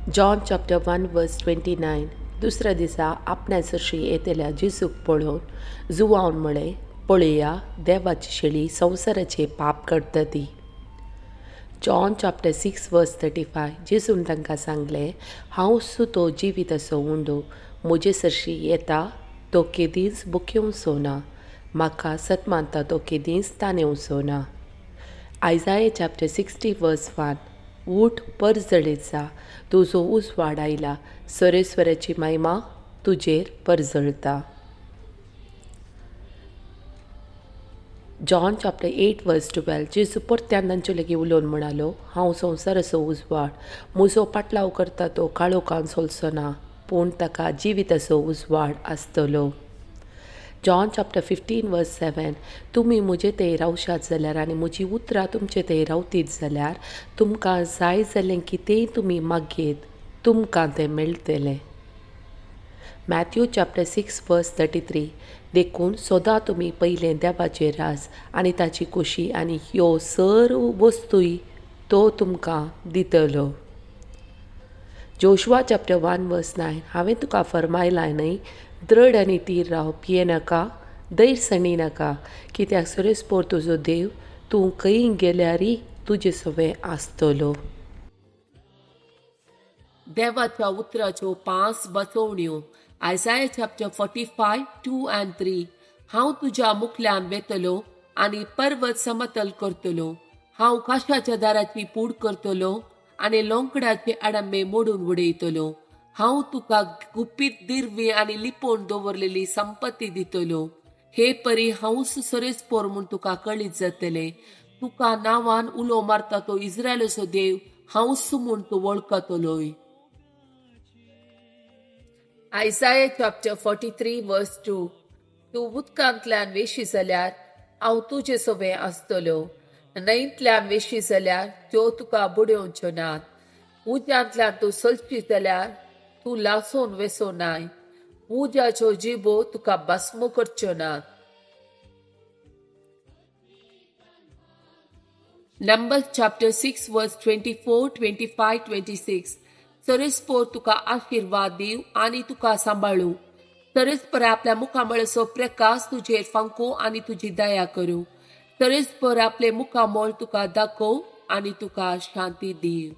John chapter 1 verse 29. दुसऱ्या दिसा आपण्या सरशी येतल्या जेजूक पळोवन जुवान म्हळें, पळया देवाची शेळी संवसाराचे पाप करता ती. John chapter 6 verse 35. जेजून तांकां सांगलें, हांव सुतो जिवीत असो उंडो, म्हजे सरशी येता तो केदींच बुकेवचो ना, म्हाका सत मानता तो केदींच तानेवचो ना. Isaiah chapter 60 verse 1. ऊठ परजळीत जा, तुजो उजवाड आयला, सरेस्वराची महिमा तुजेर परजळता. John chapter 8 verse 12. जेजू परत्यान तांचे लागीं उलोवन म्हणालो, हांव संवसाराचो उजवाड, म्हजो पाटलाव करता तो काळोखान सोलचो ना, पूण ताका जिविताचो उजवाड आसतलो. John chapter 15 verse 7. तुमी म्हजे थंय रावशात जाल्यार आनी म्हजी उतरां तुमचे थंय रावतीत जाल्यार तुमकां जाय जालें कितेंय तुमी मागयेत, तुमकां तें मेळटलें. Matthew chapter 6 verse 33. देखून सदां तुमी पयलें देवाचें राज आनी ताची खोशी आनी ह्यो सर्व वस्तूय तो तुमकां दितलो. Joshua chapter 1 verse 9. हांवें तुका फरमायलां न्हय, दृढ आनी तीर राव, पिये नाका, धैर्य सणी नाका, कित्याक सरेस्पोर तुजो देव तूं खंय गेल्यारय तुजे सवें आसतलो. देवाच्या उतराच्यो 5 बचोवण्यो. Isaiah chapter 45 2 and 3. हांव तुज्या मुखल्यान वेतलो आनी पर्वत समतल करतलो, हांव काशाच्या दाराची पूड करतलो आनी लोंकडाचे आडंबे मोडून उडयतलो. हांव तुका गुपीत दिरवी आनी लिपोवन दवरलेली संपत्ती दितलो. हे परी हांवूच सरेस्पोर म्हूण तुका कळीत जातलें. तुका नांवान उलो मारता तो इस्रायलाचो देव हांवूच म्हूण तूं वळखतलोय. Isaiah chapter 43 verse 2. तूं उदकांतल्यान वेशी जाल्यार हांव तुजे सवें आसतलो, न्हंयतल्यान वेशी जाल्यार त्यो तुका बुडोवच्यो नात, उज्यांतल्यान तूं चलशी जाल्यार तूं लासून वेसो नाय, उज्याच्यो जिबो तुका भस्म करच्यो नात. Numbers chapter 6 verse 24, 25, 26. सरेस्पोर तुका आशिर्वाद दिव आनी तुका सांबाळू, सरेस्पर आपल्या मुखामळाचो प्रकाश तुजेर फांकू आनी तुजी दया करूं, सरेस्पर आपले मुखामळ तुका दाखोव आनी तुका शांती दिव.